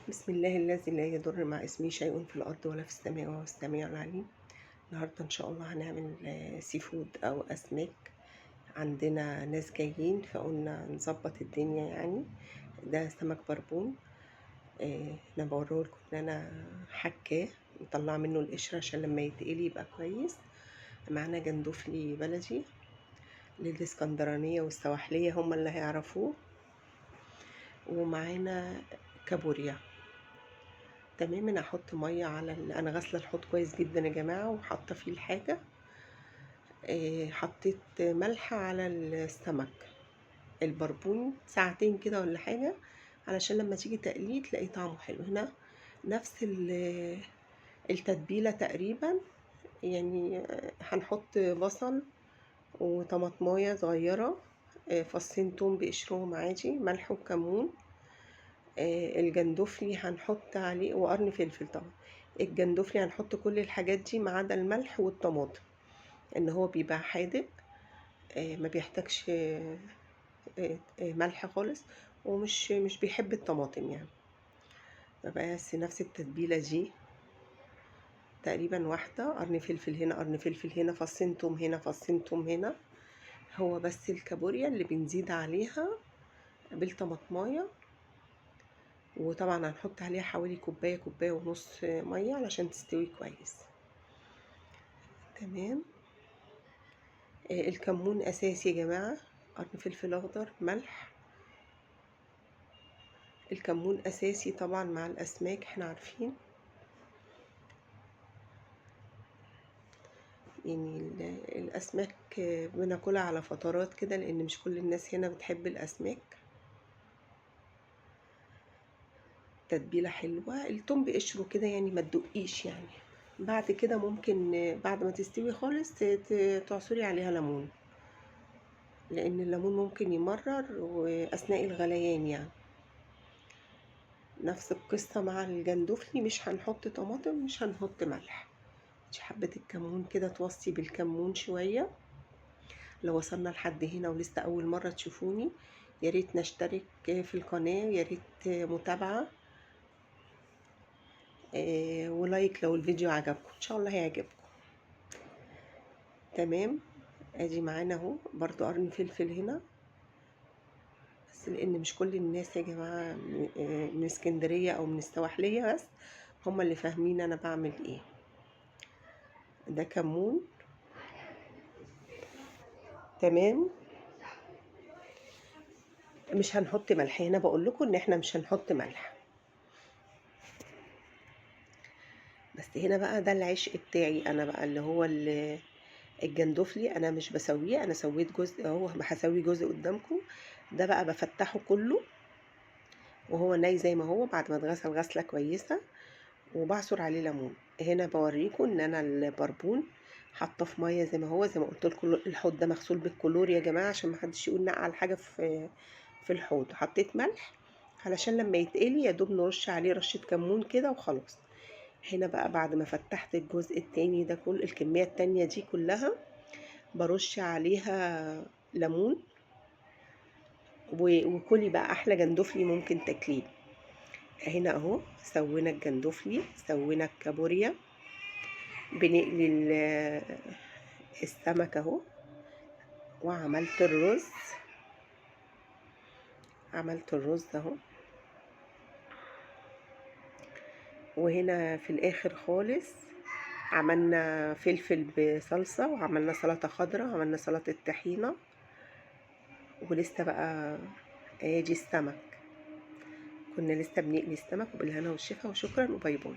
بسم الله الذي لا يضر مع اسمه شيء في الأرض ولا في السماء وهو السميع العليم. النهاردة إن شاء الله هنعمل seafood أو أسماك. عندنا ناس جايين فقلنا نظبط الدنيا يعني. ده سمك بربون، أنا بوريهولكم إن أنا حكاه مطلعه منه القشرة عشان لما يتقلي يبقى كويس. معانا جندوفلي بلدي للإسكندرانية والسواحلية هم اللي هيعرفوه، ومعانا كابوريا. تمام. انا هحط مية على انا غاسله الحوض كويس جدا يا جماعة وحاطه فيه الحاجة. حطيت ملح على السمك البربون ساعتين كده ولا حاجة، علشان لما تيجي تقليه تلاقي طعمه حلو. هنا نفس التتبيله تقريبا يعني. هنحط بصل وطماطمايه صغيرة، فصين توم بقشرهم عادي، ملح وكمون. الجندوفلي هنحط عليه، وقرن فلفل طبعا. الجندوفلي هنحط كل الحاجات دي ما عدا الملح والطماطم، ان هو بيبقى حادق، ما بيحتاجش ملح خالص، ومش مش بيحب الطماطم يعني. بس نفس التتبيله دي تقريبا واحدة، قرن فلفل هنا، قرن فلفل هنا، فصين توم هنا، فصين توم هنا. هو بس الكابوريا اللي بنزيد عليها بالطماطمايه، وطبعا هنحط عليها حوالي كوباية، كوباية ونص مية علشان تستوي كويس. تمام. الكمون اساسي يا جماعة، قرن فلفل اخضر، ملح. الكمون اساسي طبعا مع الاسماك، احنا عارفين يعني الاسماك بناكلها على فترات كده، لان مش كل الناس هنا بتحب الاسماك. تتبيله حلوة، التوم بقشره كده يعني ما تدقيش يعني. بعد كده ممكن بعد ما تستوي خالص تعصري عليها ليمون، لان الليمون ممكن يمرر واثناء الغليان يعني. نفس القصة مع الجندوفلي، مش هنحط طماطم، مش هنحط ملح. حبه الكمون كده توصي بالكمون شوية. لو وصلنا لحد هنا ولسه اول مرة تشوفوني، يا ريت نشترك في القناة، يا ريت متابعه، ولايك لو الفيديو عجبكم، ان شاء الله هيعجبكم. تمام. ادي معانا اهو برضو قرن فلفل هنا، بس لان مش كل الناس يا جماعة من اسكندرية او من السواحليه بس هم اللي فاهمين انا بعمل ايه. ده كمون. تمام. مش هنحط ملح هنا، بقول لكم ان احنا مش هنحط ملح. بس هنا بقى ده العشق بتاعي انا بقى، اللي هو الجندوفلي. انا مش بسويه، انا سويت جزء اهو، هسوي جزء قدامكم. ده بقى بفتحه كله وهو ني زي ما هو بعد ما اتغسل غسله كويسة، وبعصر عليه ليمون. هنا بوريكم ان انا البربون حاطه في مية زي ما هو، زي ما قلت لكم الحوض ده مغسول بالكلور يا جماعة عشان ما حدش يقول نقع الحاجة في الحوض. حطيت ملح علشان لما يتقلي يا دوب نرش عليه رشه كمون كده وخلاص. هنا بقى بعد ما فتحت الجزء التاني ده، كل الكمية التانية دي كلها برش عليها ليمون، وكلي بقى احلى جندوفلي ممكن تاكليه. هنا اهو سوينا الجندوفلي، سوينا الكابوريا، بنقلي السمك اهو، وعملت الرز، عملت الرز اهو. وهنا في الاخر خالص عملنا فلفل بصلصة، وعملنا سلطة خضراء، وعملنا سلطة طحينة، ولسه بقى ادي السمك، كنا لسه بنقلي السمك. وبالهنا والشفا، وشكرا وباي باي.